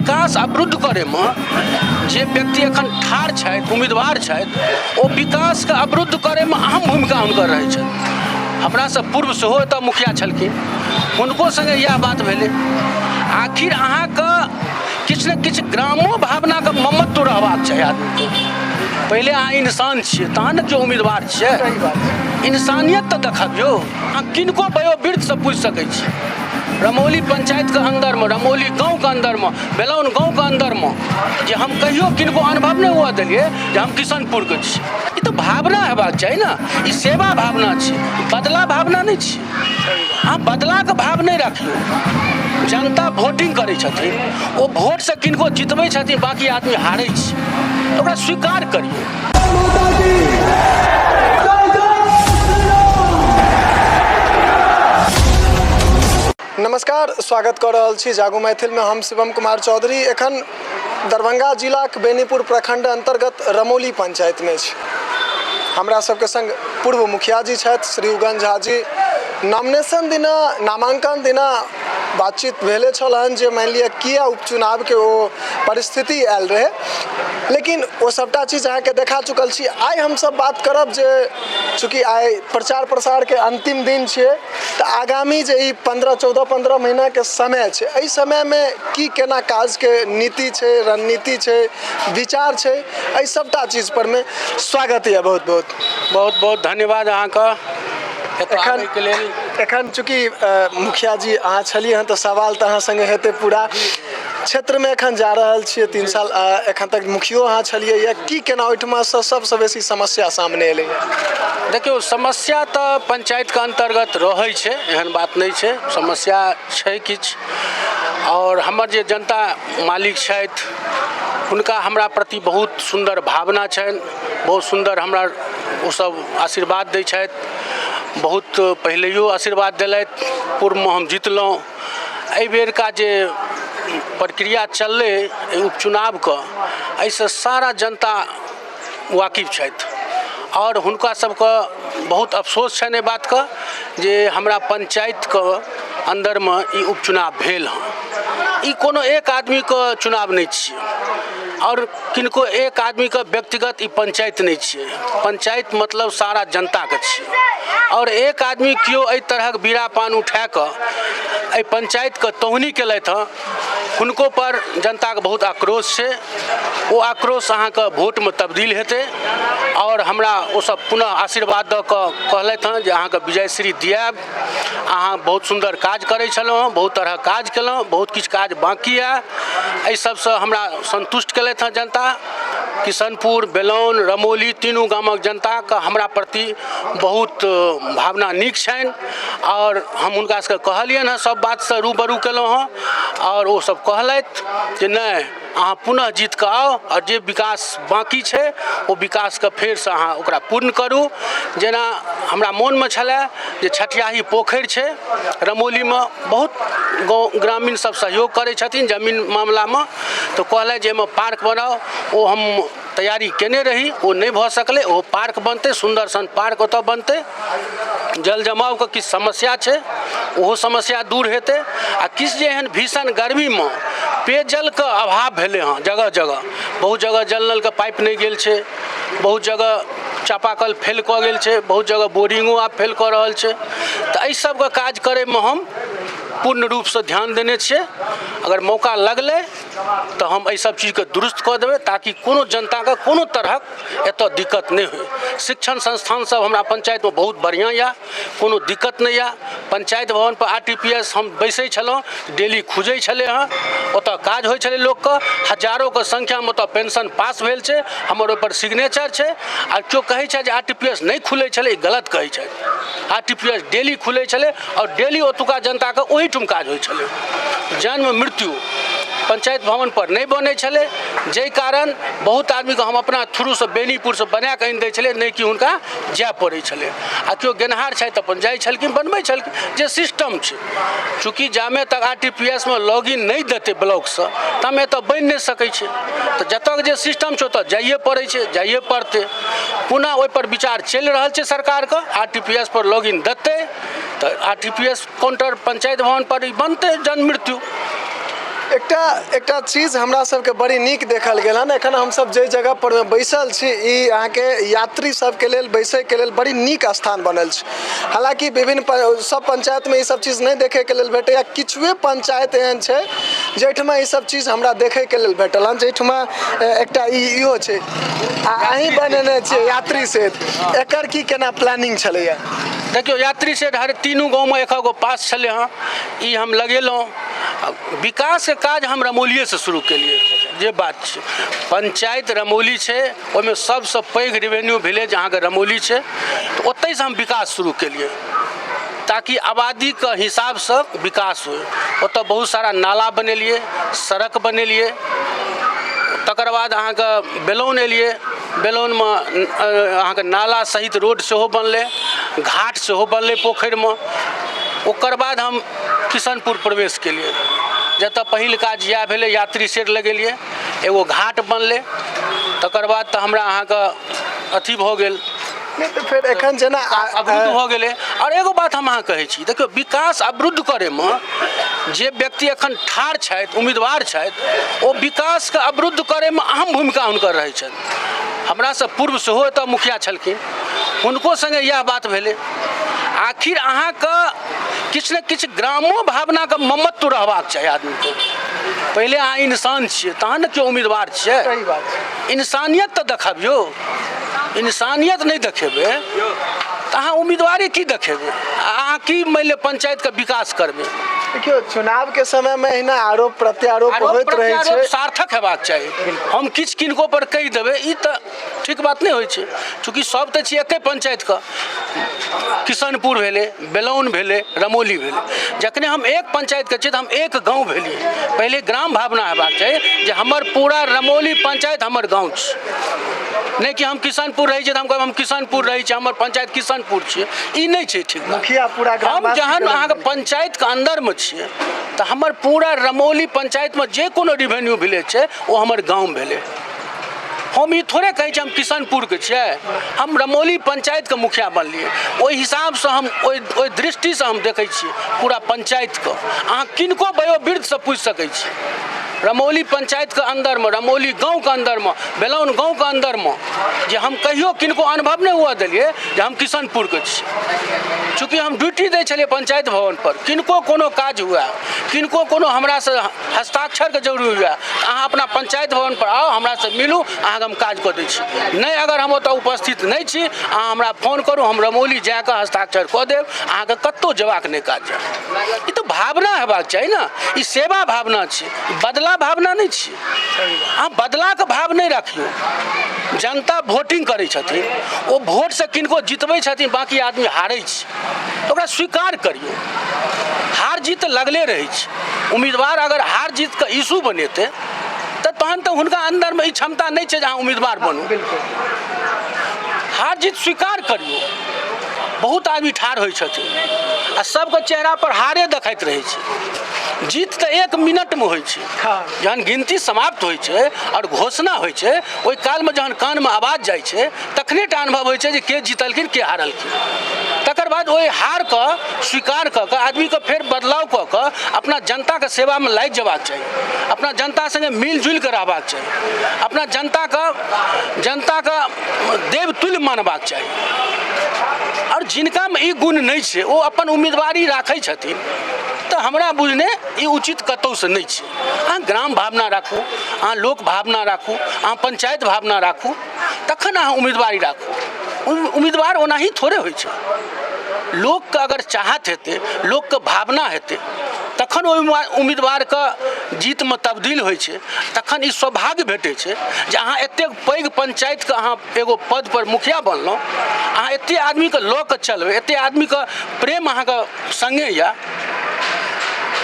विकास अवरुद्ध करैमे जे व्यक्ति एखन ठाढ़ छथि, उम्मीदवार छथि, ओ विकासके अवरुद्ध करैमे अहम भूमिका हुनकर रहै छनि। हमरासँ पूर्व सेहो एतऽ मुखिया छलखिन, हुनको सङ्गे इएह बात भेलै। आखिर अहाँके किछु ने किछु ग्रामो भावनाके ममत्व रहबाक चाही आदमीके। पहिले अहाँ इंसान छियै तहन ने केओ उम्मीदवार छियै। इंसानियत तऽ देखबियौ। अहाँ किनको वयोवृद्धसँ पूछि सकै छी, रमौली पंचायतके अन्दरमे, रमौली गाँवके अन्दरमे, बेलौन गाँवके अन्दरमे जे हम कहियो किनको अनुभव नहि हुअ देलियै जे हम किशनपुरके छी। ई तऽ भावना हेबाक चाही ने, ई सेवा भावना छी, बदला भावना नहि छी। अहाँ बदलाके भाव नहि राखियौ। जनता वोटिंग करै छथिन, ओ वोटसँ किनको जितबै छथिन, बाँकी आदमी हारै छै, तऽ ओकरा स्वीकार करियौ। नमस्कार, स्वागत कऽ रहल छी जागू मैथिलमे। हम शिवम कुमार चौधरी एखन दरभंगा जिलाक बेनीपुर प्रखंड अंतर्गत रमौली पंचायतमे छी। हमरा सबके संग पूर्व मुखिया जी छथि, श्री उगन झा जी। नॉमिनेशन दिना, नामांकन दिना बातचीत भेले छल हन जे मानि लिअ किया उपचुनावके ओ परिस्थिति आयल रहै, लेकिन ओ सबटा चीज अहाँके देखा चुकल छी। आइ हमसब बात करब जे चूँकि आइ प्रचार प्रसारके अन्तिम दिन छियै, तऽ आगामी जे ई 15 14 15 महीनाके समय छै, एहि समयमे की केना काजके नीति छै, रणनीति छै, विचार छै, एहि सबटा चीज परमे स्वागत यऽ। बहुत बहुत बहुत बहुत धन्यवाद अहाँके एखन के लेल। एखन चूँकि मुखिया जी अहाँ छलियै हँ, तऽ सवाल तऽ अहाँ सङ्गे हेतै। पूरा क्षेत्रमे एखन जा रहल छियै, 3 साल एखन तक मुखियो अहाँ छलियै यऽ, की केना ओहिठमासँ सबसँ बेसी समस्या सामने एलैए? देखियौ, समस्या तऽ पंचायतके अन्तर्गत रहै छै, एहन बात नहि छै। समस्या छै किछु, आओर हमर जे जनता मालिक छथि हुनका हमरा प्रति बहुत सुन्दर भावना छनि, बहुत सुन्दर हमरा ओसभ आशीर्वाद दै छथि। बहुत पहिलैयो आशीर्वाद देलथि, पूर्वमे हम जितलहुँ। एहि बेरका जे प्रक्रिया चललै एहि उपचुनावके, एहिसँ सारा जनता वाकिफ छथि आओर हुनका सबके बहुत अफसोस छनि एहि बातके जे हमरा पंचायतके अन्दरमे ई उपचुनाव भेल हँ। ई कोनो एक आदमीके चुनाव नहि छियै आओर किनको एक आदमीके व्यक्तिगत ई पंचायत नहि छियै। पंचायत मतलब सारा जनताके छियै, आओर एक आदमी केओ एहि तरहक बीड़ा पान उठा कऽ एहि पंचायतके तौहनी केलथि हँ, हुनको पर जनताके बहुत आक्रोश छै। ओ आक्रोश अहाँके वोटमे तब्दील हेतै। आओर हमरा ओसभ पुनः आशीर्वाद दऽ कऽ कहलथि हँ जे अहाँके विजयश्री दियाएब, अहाँ बहुत सुन्दर काज करै छलहुँ हँ, बहुत तरहक काज केलहुँ, बहुत किछु काज बाँकी यऽ। एहि सबसँ हमरा सन्तुष्ट केलथि हँ जनता। किशनपुर, बेलौन, रमौली तीनू गामक जनताके हमरा प्रति बहुत भावना नीक छनि, आओर हम हुनका सबके कहलियनि हँ, सब बातसँ रूबरू केलहुँ हँ, आओर ओ सब कहलथि जे नहि, अहाँ पुनः जीत कऽ आउ आओर जे विकास बाँकी छै ओ विकासके फेरसँ अहाँ ओकरा पूर्ण करू। जेना हमरा मोनमे छलए जे छठियाही पोखरि छै रमौलीमे, बहुत गाँव ग्रामीण सब सहयोग करै छथिन जमीन मामलामे, तऽ कहलथि जे एहिमे पार्क बनाउ। ओ हम तैयारी केने रही, ओ नहि भऽ सकलै। ओ पार्क बनतै, सुन्दर सन पार्क ओतऽ बनतै। जल जमावके किछु समस्या छै, ओहो समस्या दूर हेतै। आ किछु जे एहन भीषण गर्मीमे पेयजलके अभाव भेलै हँ जगह जगह, बहुत जगह जल नलके पाइप नहि गेल छै, बहुत जगह चापाकल फेल कऽ गेल छै, बहुत जगह बोरिंगो आब फेल कऽ रहल छै, तऽ एहि सबके काज करैमे हम पूर्ण रूपसँ ध्यान देने छियै। अगर मौका लगलै तऽ हम एहि सब चीजके दुरुस्त कऽ देबै, ताकि कोनो जनताके कोनो तरहक एतऽ दिक्कत नहि होइ। शिक्षण संस्थान सब हमरा पंचायतमे बहुत बढ़िआँ यऽ, कोनो दिक्कत नहि यऽ। पंचायत भवनपर आर टी पी एस हम बैसै छलहुँ, डेली खुजै छलै हँ, ओतऽ काज होइ छलै लोकके, हजारोके संख्यामे ओतऽ पेंशन पास भेल छै, हमर ओहिपर सिग्नेचर छै। आ केओ कहै छथि जे आर टी पी एस नहि खुलै छलै, ई गलत कहै छथि। R T P S daily खुलै छलै आओर डेली ओतुका जनताके ओहिठाम काज होइ छलै। जन्म मृत्यु पंचायत भवन पर नहि बनै छलै, जाहि कारण बहुत आदमीके हम अपना थ्रूसँ बेनीपुरसँ बनाकऽ आनि दै छलै, नहि कि हुनका जाय पड़ै छलै। आ केओ गेनहार छथि तऽ अपन जाइ छलखिन, बनबै छलखिन, जे सिस्टम छै। चूँकि जामे तक आर टी पी एस मे लॉगिन नहि देतै ब्लॉकसँ, तामे एतऽ बनि नहि सकै छै, तऽ जतऽ जे सिस्टम छै ओतऽ जाइए पड़ै छै, जाइए पड़तै। पुनः ओहिपर विचार चलि रहल छै सरकारके, आर टी पी एस पर लॉगिन देतै तऽ R T P S counter panchayat भवन पर ई बनतै जन्म मृत्यु। एकटा एकटा चीज हमरा सबके बड़ी नीक देखल गेल हन। एखन हमसब जाहि जगह पर मे बैसल छी, ई अहाँके यात्री सबके लेल बैसैके लेल बड़ी नीक स्थान बनल छै। हालाँकि विभिन्न सब पंचायतमे ई सब चीज नहि देखैके लेल भेटैए। किछुए पंचायत एहन छै जाहिठमा ई सब चीज हमरा देखैके लेल भेटल हन, जाहिठमा एकटा ई इहो छै आ अहीं बनेने छियै यात्री सेट। एकर की केना प्लानिंग छलैए? देखियौ, यात्री सेट हर तीनू गाँवमे एक गो पास छलै हँ, ई हम लगेलहुँ। विकासके काज हम रमौलिएसँ शुरू केलियै। जे बात छै, पंचायत रमौली छै, ओहिमे सबसँ पैघ रेवेन्यू विलेज अहाँके रमौली छै, तऽ ओतहिसँ हम विकास शुरू केलियै ताकि आबादीके हिसाबसँ विकास होइ। ओतऽ बहुत सारा नाला बनेलियै, सड़क बनेलियै। तकर बाद अहाँके बेलौन एलियै, बेलौनमे अहाँके नाला सहित रोड सेहो बनलै, घाट सेहो बनलै पोखरिमे। ओकर बाद हम किशनपुर प्रवेश केलियै, जतऽ पहिल काज इएह भेलै, यात्री शेड लगेलियै, एगो घाट बनलै। तकर बाद तऽ हमरा अहाँके अथी भऽ गेल। नहि तऽ फेर एखन जेना अवरुद्ध भऽ गेलै। आओर एगो बात हम अहाँ कहै छी, देखियौ, विकास अवरुद्ध करैमे जे व्यक्ति एखन ठाढ़ छथि, उम्मीदवार छथि, ओ विकासके अवरुद्ध करैमे अहम भूमिका हुनकर रहै छनि। हमरासँ पूर्व सेहो एतऽ मुखिया छलखिन, हुनको सङ्गे इएह बात भेलै। आखिर अहाँके किछु ने किछु ग्रामो भावनाके ममत्व रहबाक चाही आदमीके। पहिले अहाँ इंसान छियै तहन ने केओ उम्मीदवार छियै। सही बात छै। इंसानियत तऽ देखबियौ। इंसानियत नहि देखेबै तऽ अहाँ उम्मीदवारी की देखेबै? अहाँ की मानि लिअ पंचायतके विकास करबै? देखियौ, चुनाव के समय में एहिना आरोप प्रत्यारोप आरोप होइत रहै प्रत्यारोप छै। सार्थक हेबाक चाही। हम किछु किनको पर कहि देबै, ई तऽ ठीक बात नहि होइ छै। चूँकि सब तऽ छियै एके पंचायतके, किशनपुर भेलै, बेलौन भेलै, रमौली भेलै। जखने हम एक पंचायतके छियै तऽ हम एक गाँव भेलियै। पहिले ग्राम भावना हेबाक चाही जे हमर पूरा रमौली पंचायत हमर गाँव छी, नहि कि हम किशनपुर रहै छियै तऽ हम कहब हम किशनपुर रहै छी, हमर पंचायत किशनपुर छियै। ई नहि छै ठीक बात। मुखिया पूरा हम ग्रामवासी जहन के अहाँके पंचायतके अन्दरमे छियै तऽ हमर पूरा रमौली पंचायतमे जे कोनो रिवेन्यू विलेज छै ओ हमर गाँव भेलै। हम ई थोड़े कहै छी हम किशनपुरके छियै, हम रमौली पंचायतके मुखिया बनलियै। ओहि हिसाबसँ हम ओहि दृष्टिसँ हम देखै छियै पूरा पंचायतके। अहाँ किनको वयोवृद्धसँ पूछि सकै छी, रमौली पंचायतके अन्दरमे, रमौली गाँवके अन्दरमे, बेलौन गाँवके अन्दरमे जे हम कहियो किनको अनुभव नहि हुअ देलियै जे हम किशनपुरके छी। चूँकि हम ड्यूटी दै छलियै पंचायत भवनपर, किनको कोनो काज हुए, किनको कोनो हमरासँ हस्ताक्षरके जरूरी हुए, अहाँ अपना पंचायत भवन पर आउ, हमरासँ मिलू, अहाँके हम काज कऽ दै छी। नहि, अगर हम ओतऽ उपस्थित नहि छी, अहाँ हमरा फोन करू, हम रमौली जाकऽ हस्ताक्षर कऽ देब, अहाँके कतहु जेबाक नहि काज यऽ। ई तऽ भावना हेबाक चाही ने। ई सेवा भावना छी, बदला भावना नहि छी। अहाँ बदलाके भाव नहि राखियौ। जनता वोटिंग करै छथिन, ओ वोटसँ किनको जितबै छथिन, बाँकी आदमी हारै छै, तऽ ओकरा स्वीकार करियौ। हार जीत तऽ लगले रहै छै। उम्मीदवार अगर हार जीतके इशू बनेतै तऽ तहन तऽ हुनका अन्दरमे ई क्षमता नहि छै जे अहाँ उम्मीदवार बनू। हार जीत स्वीकार करियौ। बहुत आदमी ठाढ़ होइ छथिन आ सबके चेहरा पर हारे देखैत रहै छै। जीत तऽ एक मिनटमे होइ छै। जहन गिनती समाप्त होइ छै आओर घोषणा होइ छै, ओहि कालमे जहन कानमे आवाज जाइ छै तखने टा अनुभव होइ छै जे के जीतलखिन, के हारलखिन। तकर बाद ओहि हारके स्वीकार कऽ कऽ आदमीके फेर बदलाव कऽ कऽ अपना जनताके सेवामे लागि जेबाक चाही, अपना जनता सङ्गे मिलजुलि कऽ रहबाक चाही, अपना जनताके देवतुल्य मानबाक चाही। आओर जिनकामे ई गुण नहि छै ओ अपन उम्मीदवारी राखै छथिन, तऽ हमरा बुझने ई उचित कतहुसँ नहि छै। अहाँ ग्राम भावना राखू, अहाँ लोक भावना राखू, अहाँ पंचायत भावना राखू, तखन अहाँ उम्मीदवारी राखू। उम्मीदवार ओनाही थोड़े होइ छै। लोकके अगर चाहत हेतै, लोकके भावना हेतै, तखन ओहि उम्मीदवारके जीतमे तब्दील होइ छै। तखन ई सौभाग्य भेटै छै जे अहाँ एतेक पैघ पंचायतके अहाँ एगो पदपर मुखिया बनलहुँ, अहाँ एतेक आदमीके लऽ कऽ चलबै, एतेक आदमीके प्रेम अहाँके सङ्गे यऽ,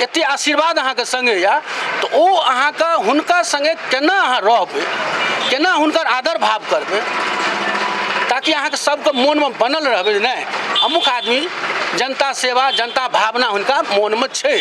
एतेक आशीर्वाद अहाँके सङ्गे यऽ, तऽ ओ अहाँके हुनका सङ्गे केना अहाँ रहबै, केना हुनकर आदर भाव करबै, ताकि अहाँके सबके मोनमे बनल रहबै जे नहि, अमुक आदमी जनता सेवा, जनता भावना हुनका मोनमे छै,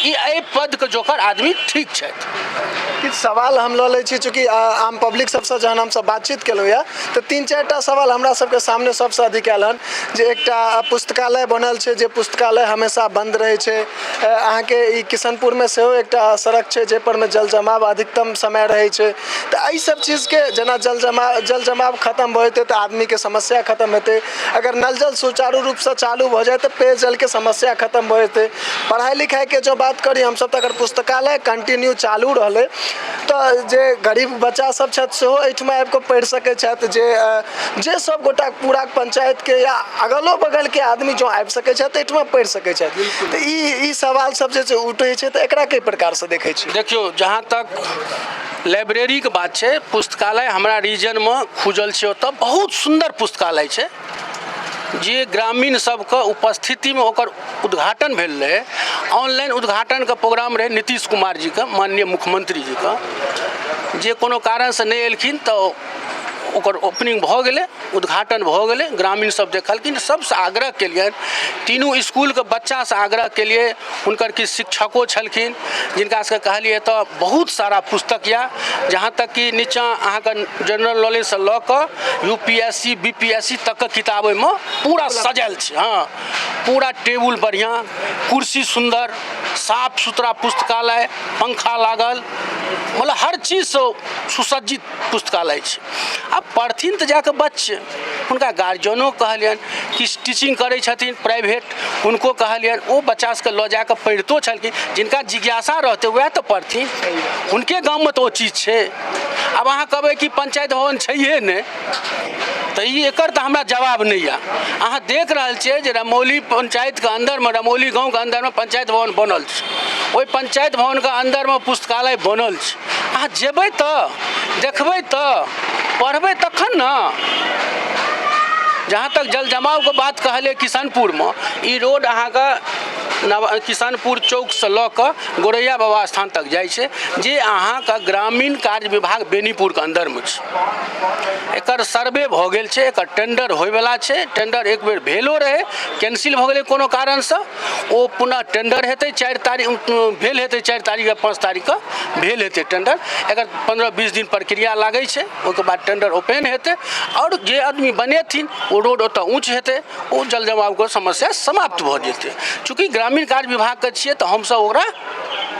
ई एहि पदके जोकर आदमी ठीक छथि। किछु सवाल हम लऽ लै छी। चूँकि आम पब्लिक सबसँ जहन हमसब बातचीत केलहुँ यऽ तऽ 3-4 टा सवाल हमरा सबके सामने सबसँ अधिक आयल हन जे एकटा पुस्तकालय बनल छै, जे पुस्तकालय हमेशा बन्द रहै छै। अहाँके ई किशनपुरमे सेहो एकटा सड़क छै जाहिपरमे जल जमाव अधिकतम समय रहै छै। तऽ एहि सब चीजके जेना जल जमाव खतम भऽ जेतै तऽ आदमीके समस्या खतम हेतै। अगर नल जल सुचारू रूपसँ चालू भऽ जाय तऽ पेयजलके समस्या खतम भऽ जेतै। पढ़ाइ लिखाइके जँ बात करी हमसब तऽ अगर पुस्तकालय कंटिन्यू चालू रहलै तऽ जे गरीब बच्चा सब छथि सेहो एहिठमा आबि कऽ पढ़ि सकै छथि, जे जे सब गोटा पूरा पंचायतके या अगलो बगलके आदमी जँ आबि सकै छथि तऽ एहिठमा पढ़ि सकै छथि। तऽ ई ई सवाल सब जे छै उठै छै, तऽ एकरा कई प्रकारसँ देखै छी? देखियौ, जहाँ तक लाइब्रेरीके बात छै, पुस्तकालय हमरा रीजनमे खुजल छै। ओतऽ बहुत सुन्दर पुस्तकालय छै, जे ग्रामीण सबके उपस्थितिमे ओकर उद्घाटन भेल रहै। ऑनलाइन उद्घाटनके प्रोग्राम रहै नीतीश कुमार जीके, माननीय मुख्यमंत्री जीके, जे कोनो कारणसँ नहि एलखिन, तऽ ओकर ओपनिंग भऽ गेलै, उद्घाटन भऽ गेलै। ग्रामीण सब देखलखिन। सबसँ आग्रह केलियनि, तीनू इसकुलके बच्चासँ आग्रह केलियै, हुनकर किछु शिक्षको छलखिन, जिनका सबके कहलियै एतऽ बहुत सारा पुस्तक यऽ, जहाँ तक कि नीचाँ अहाँके जनरल नॉलेजसँ लऽ कऽ UPSC, BPSC तकके किताब ओहिमे पूरा सजल छै। हँ, पूरा टेबुल बढ़िआँ, कुर्सी सुन्दर, साफ सुथरा पुस्तकालय, पंखा लागल, मतलब हर चीजसँ सुसज्जित पुस्तकालय छै। आब पढ़थिन तऽ जाकऽ बच्चे। हुनका गार्जियनो कहलियनि, किछु टीचिंग करै छथिन प्राइवेट, हुनको कहलियनि। ओ बच्चा सबके लऽ जाकऽ पढ़ितो छलखिन। जिनका जिज्ञासा रहतै वएह तऽ पढ़थिन। हुनके गाममे तऽ ओ चीज छै। आब अहाँ कहबै कि पंचायत भवन छैहे नहि, तऽ ई एकर तऽ हमरा जवाब नहि यऽ। अहाँ देख रहल छियै जे रमौली पंचायतके अन्दरमे, रमौली गाँवके अन्दरमे पंचायत भवन बनल छै। ओहि पंचायत भवनके अन्दरमे पुस्तकालय बनल छै। अहाँ जेबै तऽ देखबै, तऽ पढ़बै तखन ने। जहाँ तक जल जमावके बात कहलियै, किशनपुरमे ई रोड अहाँके नव किशनपुर चौकसँ लऽ कऽ गोरैया बाबा स्थान तक जाइ छै, जे अहाँके ग्रामीण कार्य विभाग बेनीपुरके अन्दरमे छै। एकर सर्वे भऽ गेल छै, एकर टेंडर होइवला छै। टेंडर एक बेर भेलो रहै, कैंसिल भऽ गेलै कोनो कारणसँ। ओ पुनः टेंडर हेतै। 4 तारीख भेल हेतै, 4 तारीख या 5 तारीखके भेल हेतै टेंडर। एकर 15-20 दिन प्रक्रिया लागै छै। ओहिके बाद टेंडर ओपन हेतै आओर जे आदमी बनेथिन ओ रोड ओतऽ ऊँच हेतै, ओ जल जमावके समस्या समाप्त भऽ जेतै। चूँकि ग्रामीण कार्य विभागके छियै, तऽ हमसब ओकरा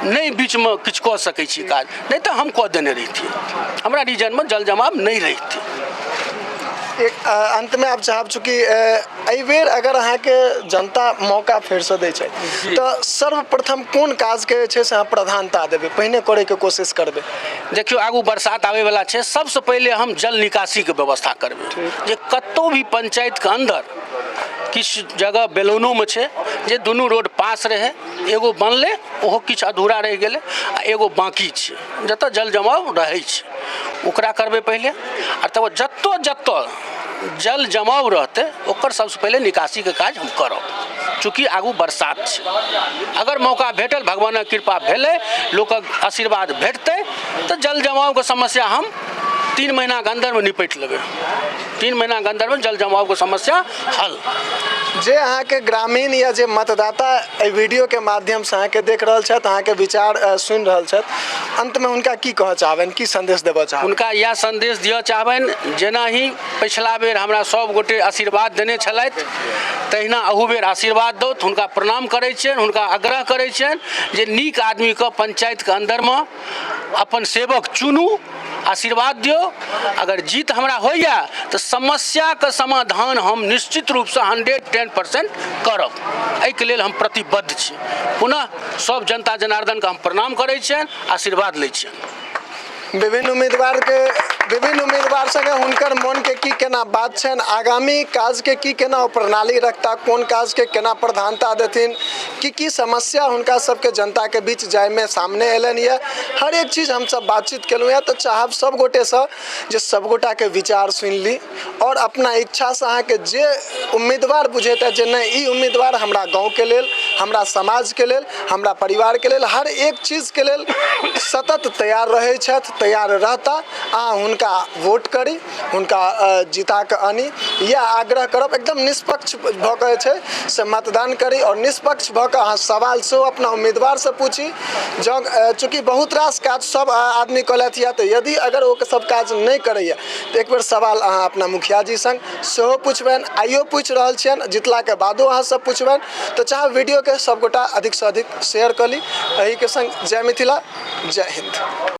नहि बीचमे किछु कऽ सकै छी काज, नहि तऽ हम कऽ देने रहितियै, हमरा रीजनमे जल जमाव नहि रहितै। एक अन्तमे आब चाहब, चूँकि एहिबेर अगर अहाँके जनता मौका फेरसँ दै छै तऽ सर्वप्रथम कोन काजके जे छै से अहाँ प्रधानता देबै, पहिने करैके कोशिश करबै? देखियौ, आगू बरसात आबैवला छै। सबसँ पहिले हम जल निकासीके व्यवस्था करबै, जे कतहु भी पंचायतके अन्दर किछु जगह बेलौनोमे छै, जे दुनू रोड पास रहै, एगो बनलै, ओहो किछु अधूरा रहि गेलै आ एगो बाँकी छै, जतऽ जल जमाव रहै छै, ओकरा करबै पहिले। आ तब जतऽ जतऽ जल जमाव रहतै, ओकर सबसँ पहिले निकासीके काज हम करब। चूँकि आगू बरसात छै, अगर मौका भेटल, भगवानक कृपा भेलै, लोकक आशीर्वाद भेटतै, तऽ जल जमावके समस्या हम 3 महीनाके अन्दरमे निपटि लेबै। 3 महीनाके अन्दरमे जल जमावके समस्या हल। जे अहाँके ग्रामीण या जे मतदाता एहि वीडियोके माध्यमसँ अहाँके देख रहल छथि, अहाँके विचार सुनि रहल छथि, अन्तमे हुनका की कहऽ चाहबनि, की संदेश देबऽ चाहबनि? हुनका इएह संदेश दिअ चाहबनि, जेना ही पछिला बेर हमरा सब गोटे आशीर्वाद देने छलथि, तहिना अहू बेर आशीर्वाद दौथ। हुनका प्रणाम करै छियनि, हुनका आग्रह करै छियनि जे नीक आदमीके पंचायतके अन्दरमे अपन सेवक चुनू, आशीर्वाद दियौ। अगर जीत हमरा होइए तऽ समस्याके समाधान हम निश्चित रूपसँ 110% करब। एहिके लेल हम प्रतिबद्ध छी। पुनः सब जनता जनार्दनके हम प्रणाम करै छियनि, आशीर्वाद लै छियनि। विभिन्न उम्मीदवार संगे हुनकर मोनके की केना बात छनि, आगामी काजके की केना ओ प्रणाली रखता, कोन काजके केना प्रधानता देथिन, की की समस्या हुनका सबके जनताके बीच जाइमे सामने अयलनि यऽ, हर एक चीज हमसब बातचीत केलहुँ यऽ। तऽ चाहब सब गोटेसँ जे सब गोटाके विचार सुनि ली आओर अपना इच्छासँ अहाँके जे उम्मीदवार बुझेतै जे नहि, ई उम्मीदवार हमरा गाँवके लेल, हमरा समाजके लेल, हमरा परिवारके लेल, हर एक चीजके लेल सतत तैयार रहै छथि, तैयार रहता, अहाँ हुनका हुनका वोट करी, हुनका जिता कऽ आनी। इएह आग्रह करब, एकदम निष्पक्ष भऽ कऽ जे छै से मतदान करी आओर निष्पक्ष भऽ कऽ अहाँ सवाल सेहो अपना उम्मीदवारसँ पूछी। जँ चूँकि बहुत रास काज सब आदमी कयलथि यऽ, तऽ यदि अगर ओ सब काज नहि करैए तऽ एक बेर सवाल अहाँ अपना मुखिया जी सङ्ग सेहो पुछबनि। आइयो पूछि रहल छियनि, जितलाके बादो अहाँ सब पुछबनि। तऽ चाहब वीडियोके सबगोटा अधिकसँ अधिक शेयर कऽ ली। एहिके सङ्ग जय मिथिला, जय हिन्द।